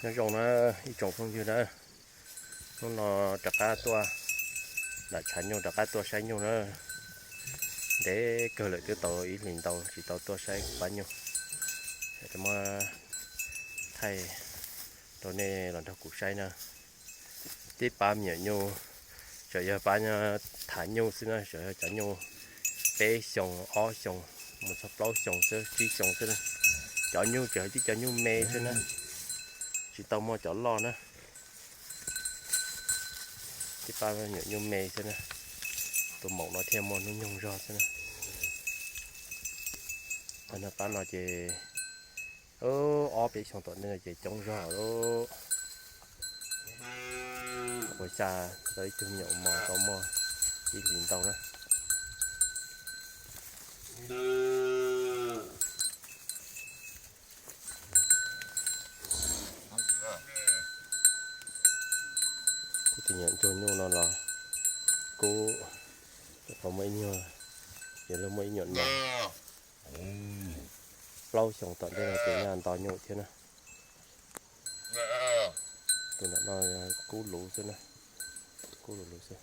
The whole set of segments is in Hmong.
Nyob zoo na ib tsoom phooj ywg na, hnub no rov qab tuaj nram tshav nyuj rov qab tuaj saib nyuj na. Ntev kawg lawm twb tau ib hlis ntau tsis tau tuaj saib kuv pab nyuj. Muab thaij rau nej los nrog kuv saib na. Tib pab me nyuam nyuj, tseem yog pab thav nyuj xwb na, tseem yog cov nyuj peb xyoos ob xyoos mus txog plaub xyoos xwb tsib xyoos xwb na. Cov nyuj tseem yog tib cov nyuj me xwb na, tsis tau muaj cov loj na. Tib pab me nyuam nyuj me xwb na, tus maum no thiaj muaj hnub nyoog zog xwb na. Pab no ces ob peb xyoos tom ntej no ces coob zog lawm. Ua xya tau ib tug me nyuam mos tau muaj ib hlis ntau na. Tus nyuam ntsuag nyuj no los kub, muaj ib nyuag, yog muaj ib nyuam no. Plaub xyoos tom ntej no ces nyaj nto nyuj thiab na. Tus no kub luv xwb na, kub luv luv xwb.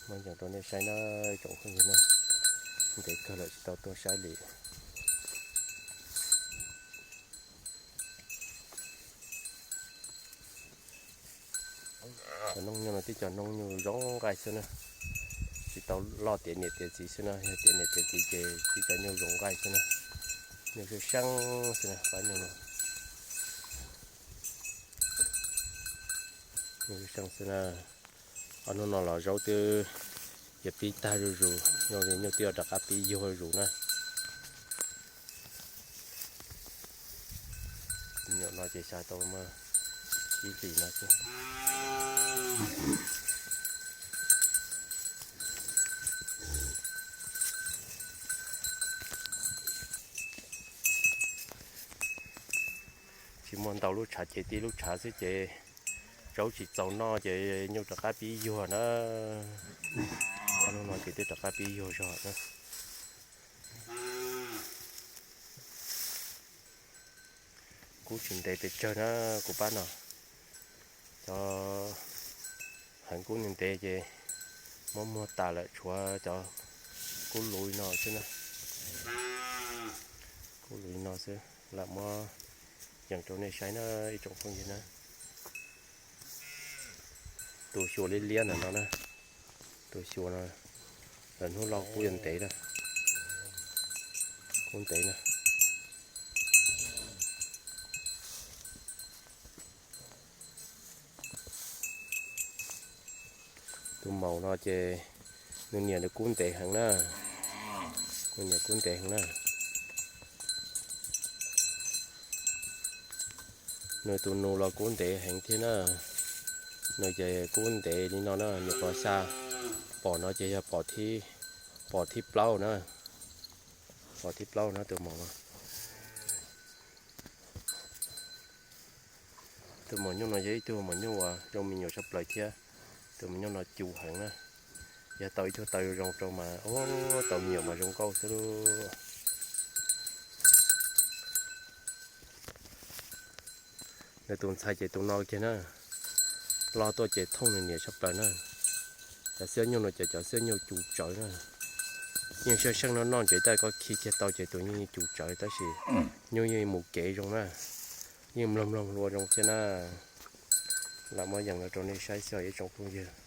Muab yees rau nej saib na, tsoom phooj ywg na, ntev kawg lawm tsis tau tuaj saib li. Cov noob nyuj no tib cov noob nyuj zoo nqaij xwb na, tsis tau loj tiav niam tiav txiv xwb na, yog tiav niam tiav txiv ces tib cov nyuj zoo nqaij xwb na. Nyuj seej seej xwb na, pab nyuj no. Nyuj seej seej xwb na. Ob hnub no los zaub twb yuav pib tag zuj zus, nyuj twb yuav rov qab pib yuag zus na. Nyuam no ces xya tau muaj ib hlis no xwb. Tsis muaj ntau lub tshav ces tib lub tshav xwb ces zaub tsis txaus noj ces nyuj rov qab pib yuag na. Ob hnub no ces twb rov qab pib yuag zog na. Kub tsis ntev pes tsawg na, kuv pab no. Cov heev kub ntev ntev ces muab muag tas lawm, tshuav cov kub luv li no xwb na. Kub luv li no xwb, lam muab yees rau nej saib na ib tsoom phooj ywg na. Tus xyuas liab liab ntawm no na, tus xyuas no lawv hnub laug kub yuav ntev na, kub ntev na. Tus maum no ces nws niam nws kub ntev heev na, nws niam kub ntev heev na. Nws tus nus los kub ntev heev thiab na. Nws ces kub ntev li no na, nws pom xya, pom no ces yog pom thib plaub na, pom thib plaub na tus maum no. Tus maum nyuj no yog ib tug maum nyuj uas zoo me nyuam tshaj plaws thiab. Tus maum nyuj no cum heev na, yog tau ib tug taw zoo rau mas, tau me nyuam mas zoo nkauj xwb lauj. Nws tus ntxhais ces tus no kiag na, loj tuaj ces thooj nws niam tshaj plaws na. Cov xib nyuj no ces cov xib nyuj cum tsawv na. Yeej seej seej no noj ntsev, tab koj khi kiag tau ces tus yeej cum tsawv tab sis nyuj yeej mus kev zoo na, yeej mloog mloog hlua zoo thiab na. Lam muab yees los rau nej saib xwb ib tsoom phooj ywg.